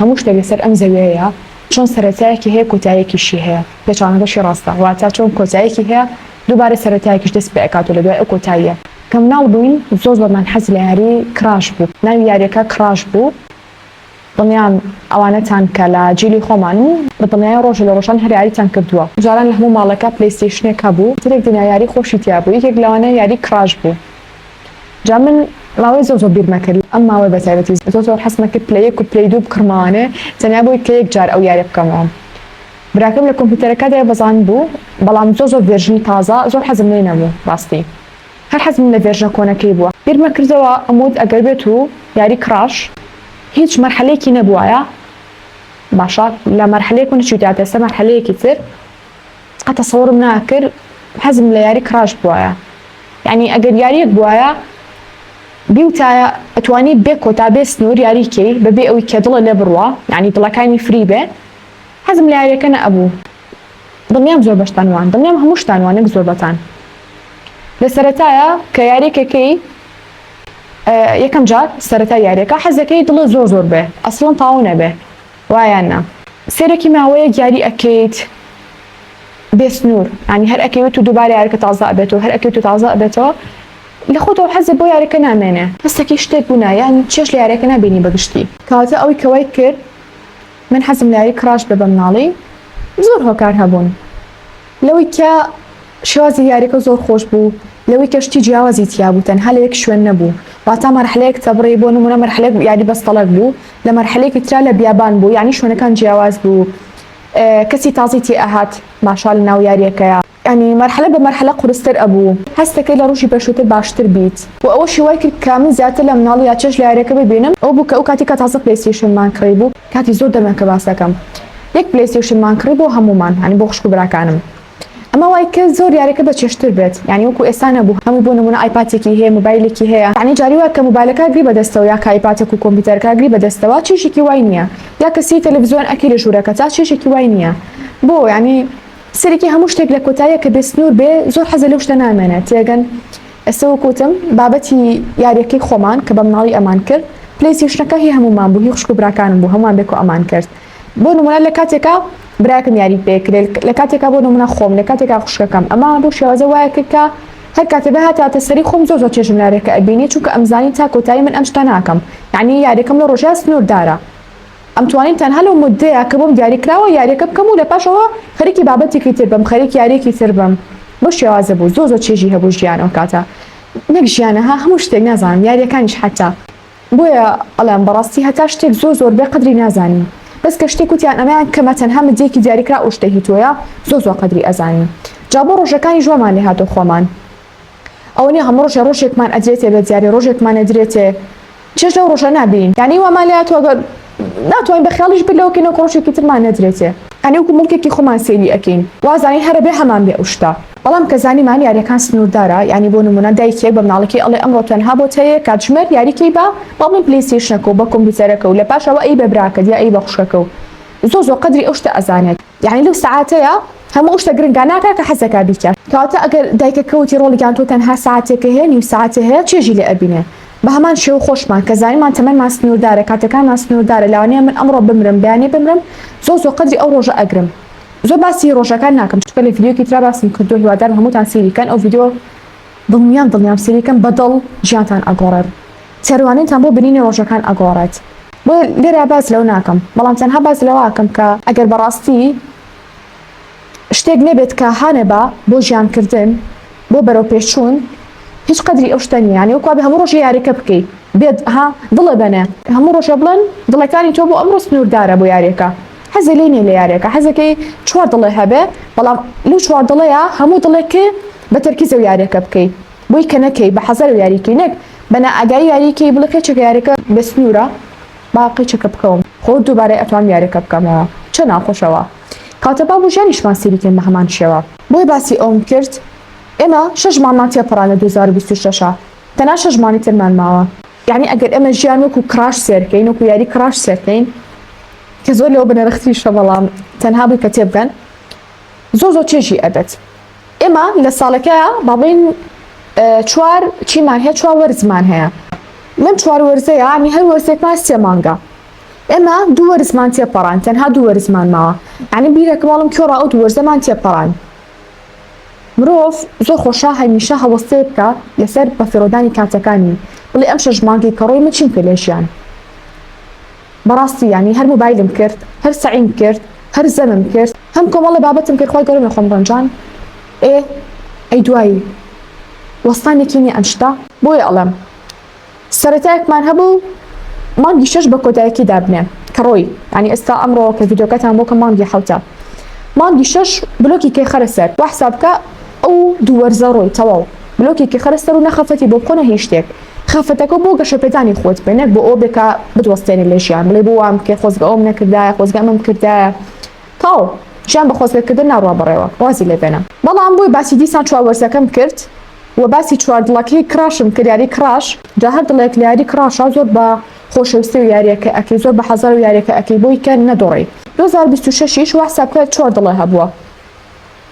هەموو شتێک لەسەر ئەم زەویەیە چۆن سەرەتایەکی هەیە کۆتایەکیشی هەیە، پێچەوانەکەشی ڕاستە، واتە چۆن کۆتایەکی هەیە دووبارە سەرەتایەکیش دەست پێ ئەکات و لە دوای ئەو کۆتاییە. کە مناڵ بووین زۆر زۆرمان حەز لە یاری کڕاش بوو، ناوی یاریەکە کڕاش بوو، دڵنیام ئەوانەتان کە لە جیلی خۆمانن بە دڵنیایی ڕۆژێ لە ڕۆژان هەر یاریتان کردووە. جاران لە هەموو ماڵێکا پلەیستەیشنێک هەبوو، ترێک دنیا یاری خۆشی تیا بوو، یەکێک لەوانە یاری کڕاش بوو. جا من ماوەی زۆر زۆر بیرمە کرد ئەم ماوەی بە تایبەتی زۆر زۆر حەزمە کرد پلە یەک و پلەی دوو بکڕمەوانێ تەنیا بۆی کە یەک جار ئەو یاریە بکەمەوە براکەم لە کۆمپیوتەرەکە دای بەزاند بوو بەڵام زۆر زۆر version ی تازە زۆر حەزم لێ نەبوو ڕاستی هەر حەزم لە version ە کۆنەکەی بووە بیرمە کردەوە ئەموت ئەگەر بێت و یاری کڕاش هیچ مەرحەلەیەکی نەبوایە باشە لە مەرحەلەیەک و نەچوویتاتە سەر مەرحەلەیەکی تر قەت تەسەورم ناکرد حەزم لە یاری کڕاش بوایە یانی ئەگەر یاریەک بوایە بیوتایە ئەتوانی بێ کۆتا بێ سنوور یاری کەی بەبێ ئەوی کە دڵە لێ بڕوا یانی دڵەکانی free بێ حەزم لە یاریەکە نەئەبوو دڵنیام زۆر بەشتان وان دڵنیام هەمووشتان وان نەک زۆربەتان لە سەرەتایە کە یاریەکەکەی یەکەم جار سەرەتای یاریەکە حەزەکەی دڵە زۆر زۆر بێ ئەسڵەن تاو نەبێ وایان نا سێرەکی ماوەیەک یاری ئەکەیت بێ سنوور یانی هەر ئەکەویت و دووبارە یاریەکە تازە ئەبێتەوە هەر ئەکەویت و تازە ئەبێتەوە لە خۆتەوە حەزت بۆ یاریەکە نامێنێ هەستەکەی شتێک بوو نا یان چێژ لە یاریەکە نابینی بە گشتی. کەواتە ئەوەی کە وای کرد من حەزم لە یاری کڕاش بێ بە مناڵی زۆر هۆکار هەبوون لەوەی کە شێوازی یاریەکە زۆر خۆش بوو لەوەی کە شتی جیاوازی تیا بوو تەنها لە یەک شوێن نەبوو واتا مەرحەلەیەک تەبڕی بۆ نمونە مەرحەلەیەک یاری بەستەڵەک بوو لە مەرحەلەیەکی ترا لە بیابان بوو یانی شوێنەکان جیاواز بوو کەسی تازەی تێ ئەهات ماشا لە ناو یاریەکەیا. یانی مەرحەلە بە مەرحەلە قورستر ئەبوو. هەستەکەی لە ڕۆژی پێشووتر باشتر بیت. وە ئەوەشی وای کرد کە من زیاتر لە مناڵیا چێژ لە یاریەکە ببینم ئەوە بوو کە ئەو کاتی کە تازە پلەیستەیشنمان کڕی بوو کاتی زۆر دەمە کە باس دەکەم یەک پلەیستەیشنمان کڕی بۆ هەموومان یانی بۆ خوشک و براکانم ئەمە وای کرد زۆر یاریەکە بە چێژتر بێت یانی وەکو ئێستا نەبوو هەمووی بۆ نمونە ئایپاتێکی هەیە مۆبایلێکی هەیە یانی جاری وایە کە مۆبایلەکە ئەگری بە دەستەوە یا کە ئایپاتێک و کۆمپیوتەرەکە ئەگری بە دەستەوە چێژێکی وای نییە یا کە سەیری تەلەفزیۆن ئەکەی لە ژوورەکەتا چێژێکی وای نییە بۆ یانی سەرەکی هەموو شتێک لە کۆتاییە کە بێ سنوور بێ زۆر حەزە لەو شتە نامێنێت تێگەن ئێستا وەک وتم بابەتی یاریەکەی خۆمان کە بە مناڵی ئەمان کرد پلەیستەیشنەکە هی هەموومان بوو هی خوشک و براکانم بوو هەمووان بێکۆ ئەمان کرد بۆ نمونە لە کاتێکا براکەم یاری پێکرێت لە کاتێکا بۆ نمونە خۆم لە کاتێکا خوشکەکەم ئەمە بۆ شێوازە وایە کرد کە هەر کاتێ بهاتاتە سەری خۆم زۆر زۆر چێژم لارێکە ئەبینی چونکە ئەمزانی تا کۆتایی من ئەم شتە ناکەم یعنی یاریەکەم لە ڕۆژیا سنووردارە ئەمتوانی تەنها لەو موددەیا کە بۆم دیاری کراوە یاریەکە بکەم و لە پاشەوە خەریکی بابەتێکی تر بم خەریکی یاریەکی تر بم بەو شێوازە بوو زۆر زۆر چێژی هەبوو ژیان ئەو کاتە نەک ژیانە ها هەموو شتێک نازانم یاریەکانیش حەتا بۆیە ئەڵێم بەڕاستی هەتا شتێک زۆر زۆر بێ قەدری نازانی بەس کە شتێک وتیان ئەمەیان کەمە تەنها مدەیەکی دیاری کراو ئەو شتە هی تۆیە زۆر زۆر قەدری ئەزانی جا بۆ ڕۆژەکانیش وامان لێ هاتۆ خۆمان ئەوە نیە هەموو ڕۆژێ ڕۆژێکمان ئەدرێتێ بە دیاری ڕۆژێکمان ئەدرێتێ چێژ لەو ڕۆژە نابینین یانی وامان لێ هاتووە گەر ناتوانین بە خیاڵیش بیر لەوە کەینەوە کە ڕۆژێکی ترمان نەدرێتێ یانی وەکو موڵکێکی خۆمان سەیری ئەکەین وازانین هەر ئەبێ هەمان بێ ئەو شتە. بەڵام کە زانیمان یاریەکان سنووردارە یانی بۆ نموونە دایکێک بە مناڵەکەی ئەڵێ ئەمڕۆ تەنها بۆت هەیە کاتژمێر یاری کەی بە با بڵێین پلەیستەیشنەکە و بە کۆمپیوتەرەکە و لە پاشەوە ئەی بە براکەت یا ئەی بە خوشکەکە و زۆر زۆر قەدری ئەو شتە ئەزانێت. یانی لەو سەعاتەیا هەموو ئەو شتە گرنگە ناکا کە حەزەکا بیکا. کەواتە ئەگەر دایکەکە وتی ڕۆڵی گیان تۆ تەنها سەعاتێکە هەیە نیو سەعاتێ هەیە چێژی لێ ئەبینێ. بە هەمان شێوە خۆشمان کە زانیمان تەمەنمان سنووردارە کاتەکانمان سنووردارە لەوانەیە من ئەمڕۆ بمرم بەیانی بمرم زۆر زۆر قەدری ئەو ڕۆژە ئەگرم. زۆر باسی ڕۆژەکان ناکەم چونکە لە ڤیدیۆیەکی ترا باسم کردووە هیوادارم هەمووتان سەیری کەن ئەو ڤیدیۆ دڵنیام دڵنیام سەیری کەن بە دڵ ژیانتان ئەگۆڕێت تێڕوانینتان بۆ بینینی ڕۆژەکان ئەگۆڕێت. بۆیە لێرە باس لەوە ناکەم بەڵام تەنها باس لەوە ئەکەم کە ئەگەر بەڕاستی شتێک نەبێت کە هانەبا بۆ ژیان کردن بۆ بەرەو پێشچوون هیچ قەدری ئەو شتە نییە یانی وەکو وابێ هەموو ڕۆژێ یاریەکە بکەی بێت ها دڵێ بەنێ هەموو ڕۆژێ بڵێن دڵەکانی تۆ بۆ ئەمڕۆ سنووردارە بۆ یاریەکە حەزی لێ نییە لە یاریەکە حەزەکەی چوار دڵێ هەبێ بەڵام لەو چوار دڵەیە هەموو دڵێک بە تەرکیزەوە یاریەکە بکەی بۆی کە نەکەی بە حەزەرەوە یاری کەی نەک بە نائاگایی یاری کەی بڵێ قیچەکە یاریەکە بێ سنوورە با قیچەکە بکەوم خۆ دووبارە ئەتوانم یاریەکە بکەمەوە چە ناخۆشەوە کەواتە با بۆ ژیانیشمان سەیری کەین بە هەمان شێوە. بۆیە باسی ئەوم کرد ئێمە شەش مانگمان تێپەڕاند لە 2026 تەنها شەش مانگی ترمان ماوە. یانی ئەگەر ئێمە ژیان وەکو کڕاش سێرکەین وەکو یاری کڕاش سێرکەین کە زۆر لەوە بەنرختریشە بەڵام تەنها بووی کە تێبگەن زۆر زۆر چێژی ئەبێت. ئێمە لە ساڵەکەیا با بڵێین چوار چیمان هەیە چوار وەرزمان هەیە لەم چوار وەرزەیە ئەمی هەر وەرزێکمان سێ مانگە. ئێمە دوو وەرزمان تێپەڕاند تەنها دوو وەرزمان ماوە یانی بیرەکەم ئەڵێم کێ ڕا ئەو دوو وەرزەمان تێپەڕاند مرۆڤ زۆر خۆشە هەمیشە هەڵوەستەیە بکا لەسەر بەفیڕۆدانی کاتەکانی بڵێ ئەم شەش مانگەی کە ڕۆی من چیم کرد لە ژیان بەڕاستی یانی هەر مۆبایلم کرد هەر سەعیم کرد هەر زەمم کرد هەم کۆمەڵێ بابەتم کرد خوای گەورە لە خۆم ڕەنجان ئێ ئەی دوایی وەستانێکی نیە ئەم شتە بۆیە ئەڵێم سەرەتایەکمان هەبوو مانگی شەش بە کۆتایەکی دابنێ کە ڕۆی یانی ئێستا ئەمڕۆ کە ڤیدیۆکەتان بۆ کە مانگی حەوتە مانگی شەش بلۆکی کەی خەرە سەر وا حساب بکە ئەو دوو وەرزە ڕۆی تەواو بلۆکێکی خەرە سەر و نە خەفەتی بۆ بخۆ نە هیچ شتێک خەفەتەکە بۆ گەشەپێدانی خۆت بێ نەک بۆ ئەوە بێ کە بتوەستێنێ لە ژیان بڵێ بۆ وام کرد خۆزگە ئەوم نەکردایە خۆزگە ئەمەم کردایە تەواو ژیان بە خۆزگەکردن ناڕوا بەڕێوە وازی لێ بێنە بەڵام بۆی باسی دیسان چوار وەرزەکەم کرد وە باسی چوار دڵەکەی کڕاشم کرد یاری کڕاش جا هەر دڵێک لە یاری کڕاشا زۆر بە خۆشەویستی و یاریەکە ئەکەی زۆر بە حەزەر و یاریەکە ئەکەی بۆی کە نەدۆڕێی 2026 یش وا حساب کە چوار دڵە هەبووە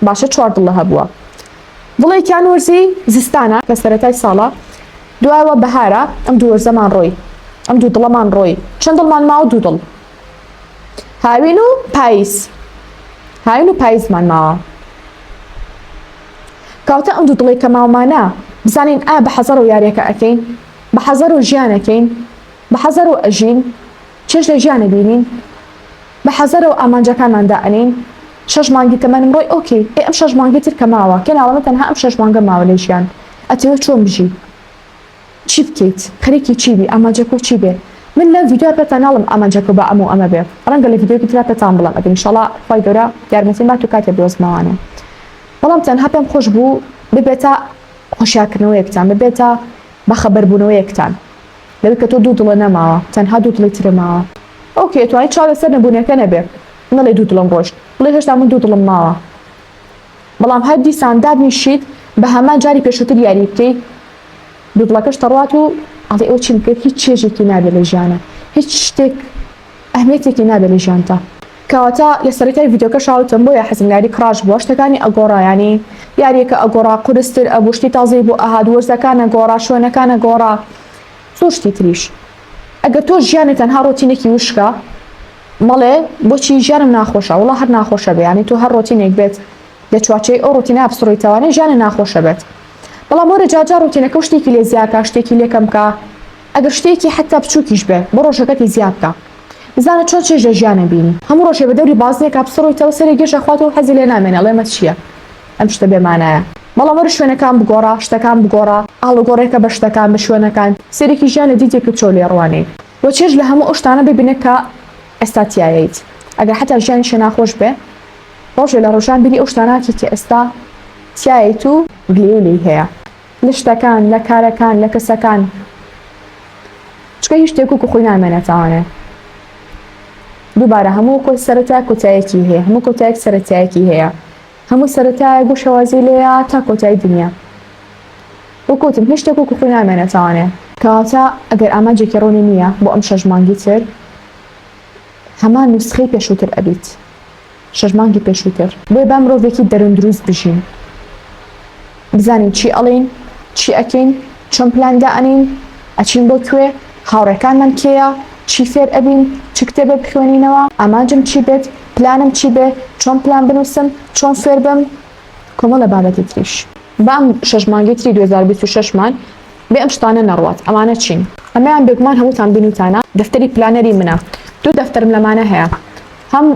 باشە چوار دڵە هەبووە دڵێکیان وەرزی زستانە کە سەرەتای ساڵە دوایەوە بەهارە ئەم دوو وەرزەمان ڕۆی ئەم دوو دڵەمان ڕۆی چەند دڵمان ماوە دوو دڵ هاوین و پاییز هاوین و پاییزمان ماوە کەواتە ئەم دوو دڵەی کە ماومانە بزانین ئایا بە حەزەرەوە یاریەکە ئەکەین؟ بە حەزەرەوە ژیان ئەکەین؟ بە حەزەرەوە ئەژین؟ چێژ لە ژیان ئەبینین؟ بە حەزەرەوە ئامانجەکانمان دائەنێین؟ شەش مانگی تەمەنم ڕۆی okay ئێ ئەم شەش مانگەی تر کە ماوە کێ ناڵێ من تەنها ئەم شەش مانگە ماوە لە ژیان ئەتەوێ چۆن بژی؟ چی بکەیت؟ خەریکی چی بی؟ ئامانجەکەو چی بێ؟ من لەم ڤیدیۆیە پێتان ناڵێم ئامانجەکەو با ئەمە و ئەمە بێ ڕەنگە لە ڤیدیۆیەکی ترا پێتان بڵێم ئەگەر ئینشاڵا خوای گەورە یارمەتیم بات و کاتێ بدۆزمەوانێ بەڵام تەنها پێم خۆش بوو ببێتە هۆشیارکردنەوەیەکتان ببێتە بەخەبەربوونەوەیەکتان لەوەی کە تۆ دوو دڵە نەماوە تەنها دوو دڵی ترە ماوە. okay ئەتوانی چاو لەسەر نەبوونەکە نەبێ نەڵێی دوو دڵم ڕۆشت بڵێ هێشتا من دوو دڵم ماوە بەڵام هەر دیسان دابنیشیت بە هەمان جاری پێشووتر یاری بکەی دوو دڵەکەش دەڕوات و ئەڵێ ئەوە چیم کرد هیچ چێژێکی نابێ لە ژیانە هیچ شتێک ئەهمیەتێکی نابێ لە ژیانتا. کەواتە لە سەرەتای ڤیدیۆکەشا وتم بۆیە حەزم لە یاری Crash بووە شتەکانی ئەگۆڕا یانی یاریەکە ئەگۆڕا قورستر ئەبوو شتی تازەی بۆ ئەهات وەرزەکان ئەگۆڕا شوێنەکان ئەگۆڕا زۆر شتی تریش ئەگەر تۆ ژیانت تەنها ڕۆتینێکی وشکە مەڵێ بۆچی ژیانم ناخۆشە وەڵا هەر ناخۆشە بێ یانی تۆ هەر ڕۆتینێک بێت لە چوارچێوەی ئەو ڕۆتینە بسڕیتەوانێ ژیانە ناخۆشە بێت بەڵام وەرە جارجار ڕۆتینەکە و شتێکی لێ زیاکە شتێکی لێ کەم بکە ئەگەر شتێکی حەتا بچووکیش بێ بۆ ڕۆژەکەتی زیا بکە بزانە چۆن چێژ لە ژیان ئەبینی هەموو ڕۆژێ بە دەوری بازنێکا بسڕیتەوە سەرێ گێژ ئەخواتەوە و حەزی لێ نامێنێ ئەڵێ ئەمە چییە ئەم شتە بێ مانایە بەڵام وەرە شوێنەکان بگۆڕە شتەکان بگۆڕە ئاڵوگۆڕێکە بە شتەکان بە شوێنەکان سەیرێکی ژیان لە دیدێکی ترەوە لێ ڕوانەی وە چێژ لە هەموو ئەو شتانە ببینە کە ئێستا تیایەیت ئەگەر حەتا ژیانیشە ناخۆش بێ ڕۆژێ لە ڕۆژان بیری ئەو شتانە ئەکەی کە ئێستا تیایەیت و گلەیی لێی هەیە لە شتەکان، لە کارەکان، لە کەسەکان. چونکە هیچ شتێک وەکو خۆی نامێنێتەوانێ. دووبارە هەموو کۆ سەرەتا کۆتایەکی هەیە، هەموو کۆتایەک سەرەتایەکی هەیە. هەموو سەرەتایەک بۆ شێوازی لێیە تا کۆتایی دنیا. وەک وتم هیچ شتێک وەکو خۆی نامێنێتەوانێ. کەواتە ئەگەر ئامانجێکی ڕوونی نییە بۆ ئەم شەش مانگی تر، هەمان نوسخەی پێشووتر ئەبیت. شەش مانگی پێشووتر. بۆیە با مرۆڤێکی دەروون دروست بژین. بزانین چی ئەڵێین، چی ئەکەین، چۆن پلان دائەنێین، ئەچین بۆ کوێ، هاوڕێکانمان کێیە، چی فێر ئەبین، چ کتێبێ بخوێنینەوە، ئامانجم چی بێت، پلانم چی بێ، چۆن پلان بنووسم، چۆن فێر بم، کۆمەڵێ بابەتی تریش. با ئەم شەش مانگەی تری 2026 مان بێ ئەم شتانە نەڕوات، ئەمانە چین؟ ئەمەیان بێگومان هەمووتان بینیوتانە، دەفتەری planner ی منە، دوو دەفتەرم لەمانە هەیە، هەم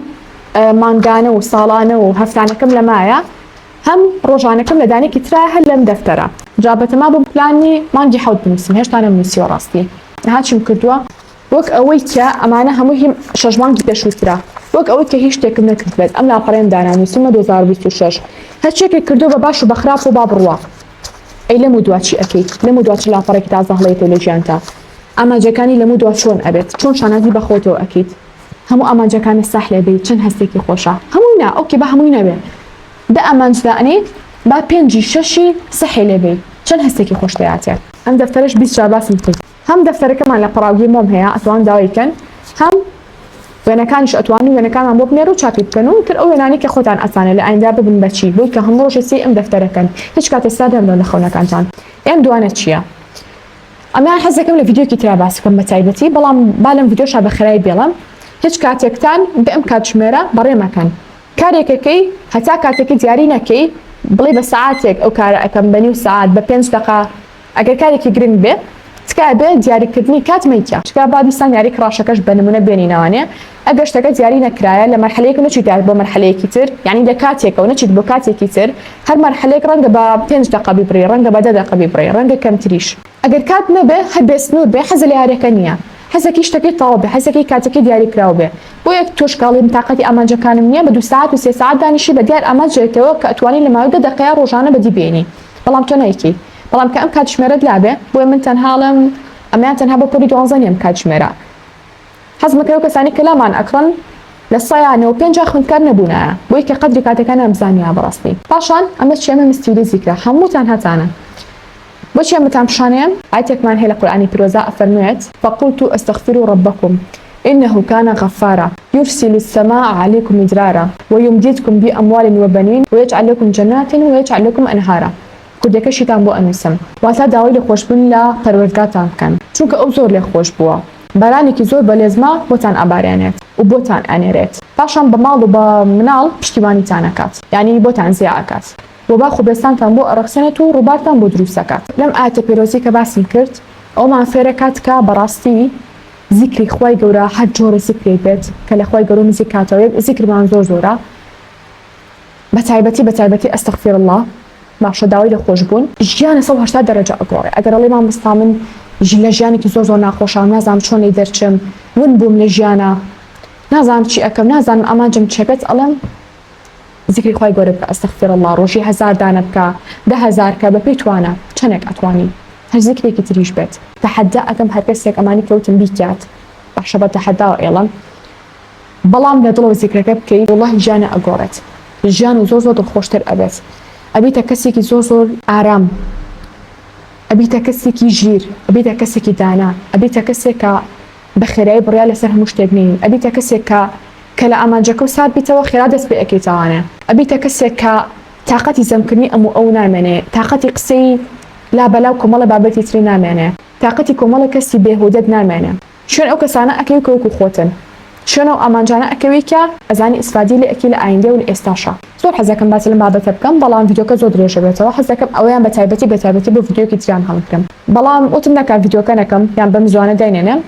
مانگانە و ساڵانە و هەفتانەکەم لەمایە، هەم ڕۆژانەکەم لە دانێکی ترا هەر لەم دەفتەرە. جا بەتەما بووم پلانی مانگی حەوت بنووسم هێشتا نەمنووسیوە ڕاستی ئەها چیم کردووە. وەک ئەوەی کە ئەمانە هەموو هی شەش مانگی پێشووترە وەک ئەوەی کە هیچ شتێکم نەکردبێت ئەم لاپەڕەیەم دانا نووسیومە 2026 هەرچیەکێک کردووە بە باش و بە خراپ و با بڕوا ئەی لەم و دوا چی ئەکەیت لەم و دوا چ لاپەڕێکی تازە هەڵەیەتەوە لە ژیانتا ئامانجەکانی لەم و دوا چۆن ئەبێت چۆن شانازی بە خۆتەوە ئەکەیت هەموو ئامانجەکانت ساح لێ بێی چەند هەستێکی خۆشە هەمووی نا okay با هەمووی نەبێ دە ئامانج دائەنێیت با پێنجی شەشی سەحی لێ بێی چەند هەستێکی خۆش دەیاتێ. ئەم دەفتەرەش 20 جار باسم کرد هەم دەفتەرەکەمان لە پەڕاوگەی مۆم هەیە ئەتوان داوای بکەن هەم وێنەکانیش ئەتوانن وێنەکانمان بۆ بنێرن و چاپی بکەن و تر ئەو وێنانەی کە خۆتان ئەتانێ لە ئایندە ببن بە چی بۆی کە هەموو ڕۆژێ سەیری ئەم دەفتەرە کەن هیچ کاتێ سارد نەبنەوە لە خەونەکانتان ئەم دوانە چییە؟ ئەمەیان حەز دەکەم لە ڤیدیۆیەکی ترا باس بکەم بە تایبەتی بەڵام با لەم ڤیدیۆشا بە خێرایی بێڵم. هیچ کاتێکتان بێ ئەم کاتژمێرە بەڕێ مەکەن. کارێکەکەی هەتا کاتێکی دیاری نەکەی بڵێی بە سەعاتێک ئەو کارە ئەکەم بە نیو سەعات بە پێنج دەقە ئەگەر کارێکی گرنگ بێ تکایە بێ دیاری کردنی کات مەیکە چکا با دیسان یاری کڕاشەکەش بە نمونە بێنینەوانێ ئەگەر شتەکە دیاری نەکرایە لە مەرحەلەیەک نەچیتە بۆ مەرحەلەیەکی تر یانی لە کاتێکەوە نەچیت بۆ کاتێکی تر هەر مەرحەلەیەک ڕەنگە بە پێنج دەقە بیبڕی ڕەنگە بە دە دەقە بیبڕی ڕەنگە کەمتریش. ئەگەر کات نەبێ هەر بێ سنوور بێ حەزە لە یاریەکە نیە حەزەکەی شتەکەی تەواو بێ حەزەکەی کاتەکەی دیاری کراو بێ بۆیە تۆش کە ئەڵێی من تاقەتی ئامانجەکانم نیە بە دوو سەعات و سێ سەعات دانیشی بە دیار ئامانج دێتەوە کە ئەتوانی لە ماوەی دە دەقەیا ڕۆژانە بەدی بێنی بەڵام تۆ نایکەی بەڵام کە ئەم کاتژمێرەت لابێ بۆیە من تەنها ئەڵێم ئەمەیان تەنها بۆ پۆلی دوانزە نیە ئەم کاتژمێرە حەز مەکە ئەو کەسانەی کە لامان ئەکڕن لە سەیا نەوە پێنجا خوێندکار نەبوونایە بۆی کە قەدری کاتەکانیان بزانیایە بەڕاستی پاشان ئەمە چیە ئەمە مستیری زیکرە هەمووتان هەتانە بۆچی ئەمەتان پیشانەیەم؟ ئایەتێکمان هەیە لە قورئانی پیرۆزا ئەفەرموێت، فقلت استغفروا ربکم انه کان غفارا یرسل السماء علیکم مدرارا ویمددکم باموال وبنین ویجعل لکم جنات ویجعل لکم انهارا کوردیەکەشیتان بۆ ئەنوسم واتا داوای لێخۆشبوون لە پەروەردگارتان بکەن چونکە ئەو زۆر لێخۆشبووە بارانێکی زۆر بە لێزمە بۆتان ئەبارێنێت و بۆتان ئەنێرێت پاشان بە ماڵ و بە مناڵ پشتیوانیتان ئەکات یانی بۆتان زیا ئەکات. وە باخ و بێستانتان بۆ ئەڕەخسێنێت و ڕووبارتان بۆ دروست ئەکات. لەم ئایەتە پێرۆزەی کە باسم کرد ئەوەمان فێرەکات کە بەڕاستی زیکری خوای گەورە هەر جۆرە زیکرێک بێت کە لە خوای گەورە نزیک کاتەوە یەک زیکرمان زۆر زۆرە بە تایبەتی بە تایبەتی استغفر اللە باشە داوای لە خۆش بوون ژیانە 180 دەرەجە ئەگۆڕێ ئەگەر ئەڵێ مامۆستا من لە ژیانێکی زۆر زۆر ناخۆشام نازانم چۆن لێی دەرچم ون بووم لە ژیانە نازانم چی ئەکەم نازانم ئامانجم چیە بێت ئەڵێم زیکری خوای گەورە بکە استغفر اللە ڕۆژی هەزار دانە بکە 10,000 کە بەپێی توانا چەنێک ئەتوانی هەر زیکرێکی تریش بێت تەحەدا ئەکەم هەرکەسێک ئەمانی کەوتم بیکات باشە بە تەحەداوە ئێڵم بەڵام لە دڵەوە زیکرەکە بکەی وەڵاهی ژیانە ئەگۆڕێت ژیان و زۆر زۆر دڵخۆشتر ئەبێت ئەبیتە کەسێکی زۆر زۆر ئارام ئەبیتە کەسێکی ژیر ئەبیتە کەسێکی دانا ئەبیتە کەسێک کە بە خێرایی بڕیار لەسەر هەموو شتێک نەیی ئەبیتە کەسێک کە کە لە ئامانجەکەو سارد بیتەوە خێرا دەست پێ ئەکەیتەوانێ ئەبیتە کەسێک کە تاقەتی زەمکردنی ئەم و ئەو نامێنێ تاقەتی قسەی لا بەلا و کۆمەڵێ بابەتی تری نامێنێ تاقەتی کۆمەڵێ کەسی بێهودەت نامێنێ شوێن ئەو کەسانە ئەکەوی کە وەکو خۆتن شوێن ئەو ئامانجانە ئەکەوی کە ئەزانی ئیسفادەی لێ ئەکەی لە ئایندە و لە ئێستاشا. زۆر حەزەکەم باسی لەم بابەتە بکەم بەڵام ڤیدیۆکە زۆر درێژە بێتەوە حەزەکەم ئەوەیان بە تایبەتی بە تایبەتی بۆ ڤیدیۆیەکی تریان هەڵگرم بەڵام وتم نەکا ڤیدیۆکە نەکەم یان بەم زوانە داینەنێم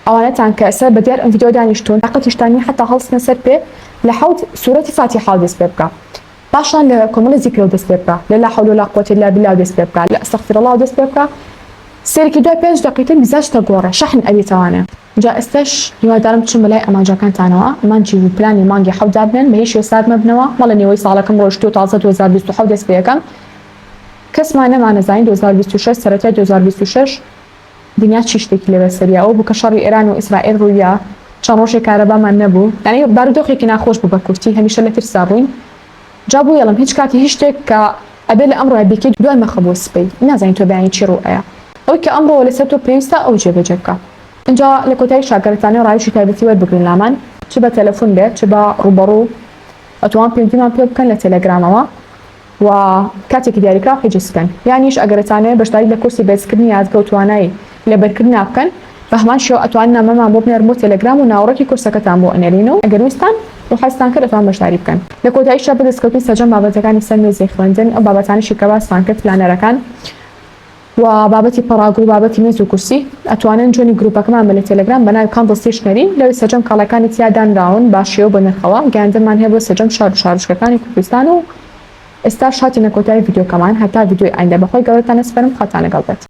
ئەوانەتان کە سەر بە دیار ئەم ڤیدیۆ دانیشتوون تاقەتیشتان نیە حەتا هەڵسنە سەر پێ لە حەوت سورەتی فاتیحاوە دەست پێ بکە پاشان لە کۆمەڵی زیکرەوە دەست پێ بکە لە لا حول ولا قوة الا بالله دەست پێ بکە لە استغفر الله دەست پێ بکە سەیرکی دوای پێنج دەقیتر میزاجت ئەگۆڕێ شەحن ئەبیتەوانێ. جا ئێستاش هیوادارم بچم بەلای ئامانجەکانتانەوە ئامانجی و پلانی مانگی حەوت دابنێن بە هیچ شێوە سارد مەبنەوە مەڵێن نیوەی ساڵەکەم ڕۆیشتووە تازە 2027 دەست پێ ئەکەم کەسمان نەمانەزانی 2026 سەرەتای 2026 دنیا چی شتێکی لێ بەسەریا ئەوە بوو کە شەڕی ئێران و ئیسرائیل ڕوویا چەند ڕۆژێک کارەبامان نەبوو یانی بارودۆخێکی ناخۆش بوو بە کورتی هەمیشە لە ترسا بووین جا بۆیەڵێم هیچ کاتی هیچ شتێک کە ئەبێ لە ئەمڕۆیا بیکەی دوای مەخە بۆ سبەی نازانی تۆ بەیانی چی ڕوو ئەیا ئەوەی کە ئەمڕۆ لەسەر تۆ پێویستە ئەو جێبەجێ بکە. ئینجا لە کۆتاییشا گەر ئەتانەوێ ڕاوێژی تایبەتی وەربگرن لامان چ بە تەلەفون بێت چ بە ڕووبەڕوو ئەتوان پەیوەندیمان پێ بکەن لە تێلێگرامەوە و کاتێکی دیاریکراو حیجز بکەن یانیش ئەگەر ئەتانەوێ بەشداری لە کۆرسی بەرزکردنی یادگە و توانای لەبەرکردنا بکەن بە هەمان شێوە ئەتوانن نامەمان بۆ بنێرن بۆ تێلێگرام و ناوەڕۆکی کۆرسەکەتان بۆ ئەنێرین و ئەگەر ویستان و حەزتان کرد ئەتوان بەشداری بکەن. لە کۆتاییشا بۆ دەستکەوتنی سەرجەم بابەتەکانی سەر مێزی خوێندن ئەو بابەتانەشی کە باسمان کرد planner ەکان و بابەتی پەڕاگە و بابەتی مێز و کورسی ئەتوانن join ی گروپەکەمان بن لە تێلێگرام بە ناوی کاندڵ ستەیشنەری لەوێ سەرجەم کاڵاکانی تیا دانراون بە شێوە بە نرخەوە گەیاندنمان هەیە بۆ سەرجەم شار و شارۆچکەکانی کوردستان و ئێستاش هاتینە کۆتایی ڤیدیۆکەمان هەتا ڤیدیۆی ئایندە بەخوای گەورەتان ئەسپێرم خواتان لەگەڵ بێت.